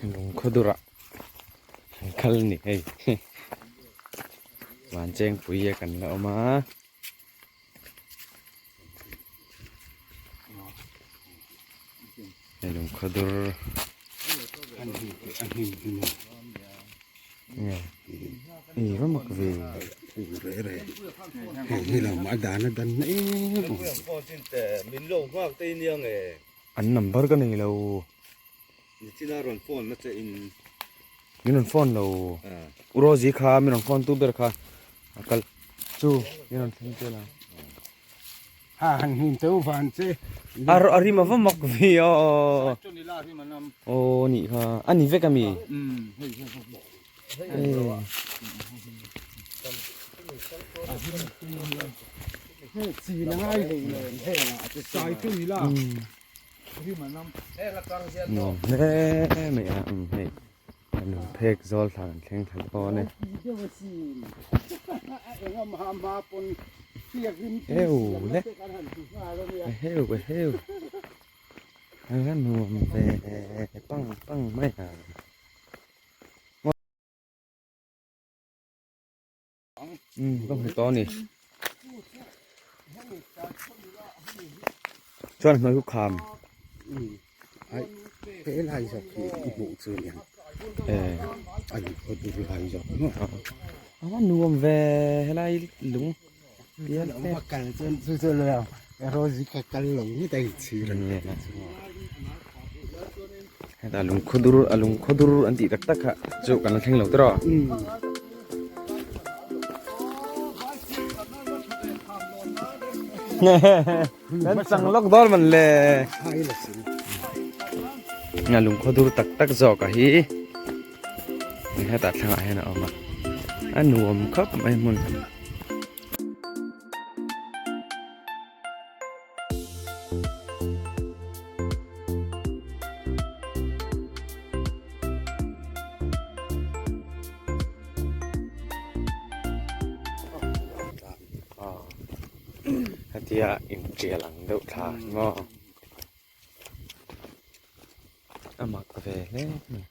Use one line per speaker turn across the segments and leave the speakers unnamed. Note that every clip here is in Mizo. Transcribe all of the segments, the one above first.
Lungkhawdurah an kal a ni hei Vanchengpui a kan la awm a. Hei lungkhawdur nge i va mak ve. An number ka nei lo.
Nichina rawn phone na che in.
Min rawn phone lo. U Rosie kha min rawn phone tu ber kha a kal chu min rawn thleng tel a.
Ha han hnim teu van che.
A a rim a va mak ve a. Aw nih kha a ni vek ami.
Hei chi na ngai hlei nen heng ah te sai chu ni la.
Nuam hle mai a umm hei a lung phek zawl thla kan thleng thla dawn e heu le heu heu a la nuam ve pang pang mai a. Umm ka hmu tawh a ni chuan hnuai khu kham
he lai zawk hi i hmuh chu nia
eh
a in khaw dur lai zawk maw
a va nuam ve helai lung bial te
va kal chuan chu chu lo Rosie ka kal lo ngawt a inchhir a ni
Heta lungkhaw dur a lungkhaw dur an tih tak tak kha chu kan la thleng lo tawh kan chang lawk dawn man le a lungkhaw dur tak tak zawk a hi hetah thlangah hian a awm a a nuam khawp mai hmun. Hetia intial ang deuh thla hi maw a mak ve hle mai.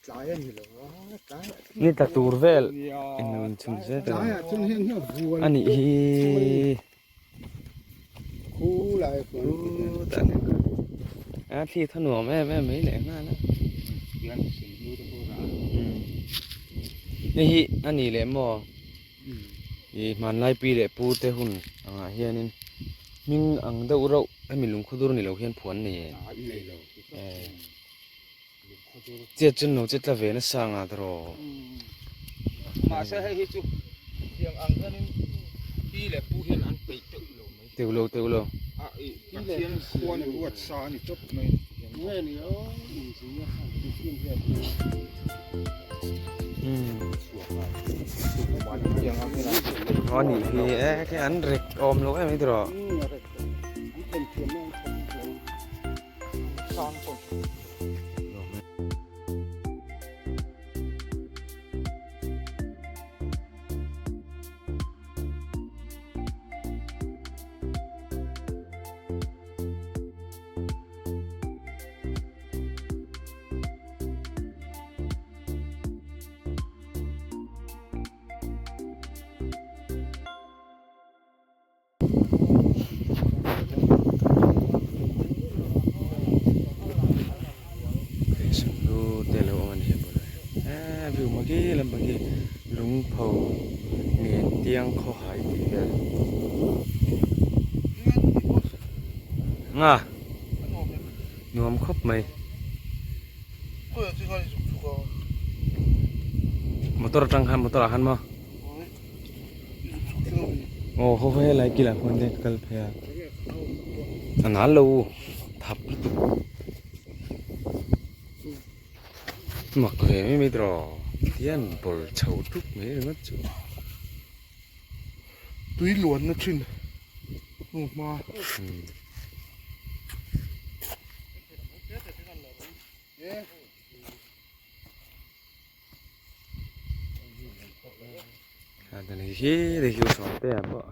Tlai a ni lo a tlai
ni tla tur vel englo inchhun zet
tlai ah chuan heng hi a vual
a nih hi
khu lai
khuan a thli tha nuam em em mai leh nghal a hei hi a ni leh maw ih hmanlai pi leh pu te hun angah hianin hming ang deuh reuh hemi lungkhaw dur ni lo hian phuan nei em. Chiat chu no che tla ve nasa nga tawh.
Mahse hei hi chu tiang ang hianin pi leh pu hian an peih teuh lo mai.
Teuh lo teuh lo.
A i Pathian khuan ruat sa a ni tawp mai.
Nge ni aw inzui a khan tiffin hian
Aw a nih hi e khi an rek awm lo em mai tawh.
Rek an themthiam na an themthiam.
Lu te lo awm a ni a bulah hian eee view maw khi lampang khi lungpho nen tiang khawhai tih vel nga nuam khawp mai motor atang khan motor ah khan maw. Aw ho helai kilah khuan te kal phei a a nal lo thap lutuk mak ve mai mai tawh tian bawr chho tuk mai ringawt chu
tui luan na thin hnu hma.
Hi te hi sawn te ah pawh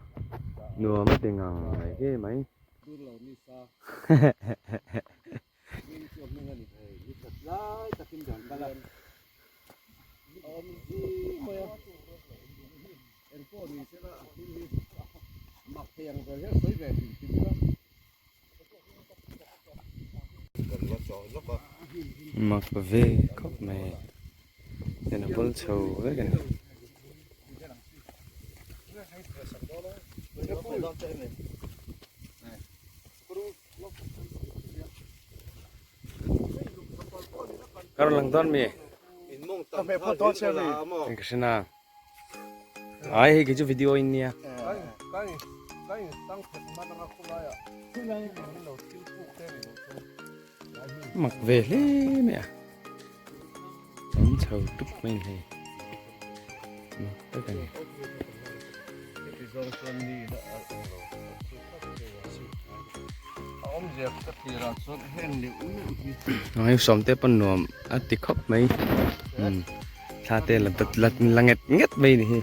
nuam a ti ngang mai ke mai
Hei ang vel hian sawi ve hrim hrim ila.
Mak ve khawp mai hian a bul chho vek a ni. Ka rawn lang dawn mi? Ka hre na. Ai hei kei chu video in nia. Mak ve hle mai a. An chho tup mai ni hei. Mak tak a ni. Ai sawmte pawn nuam a ti khawp mai. Thla te la la la nget nget mai ni hi.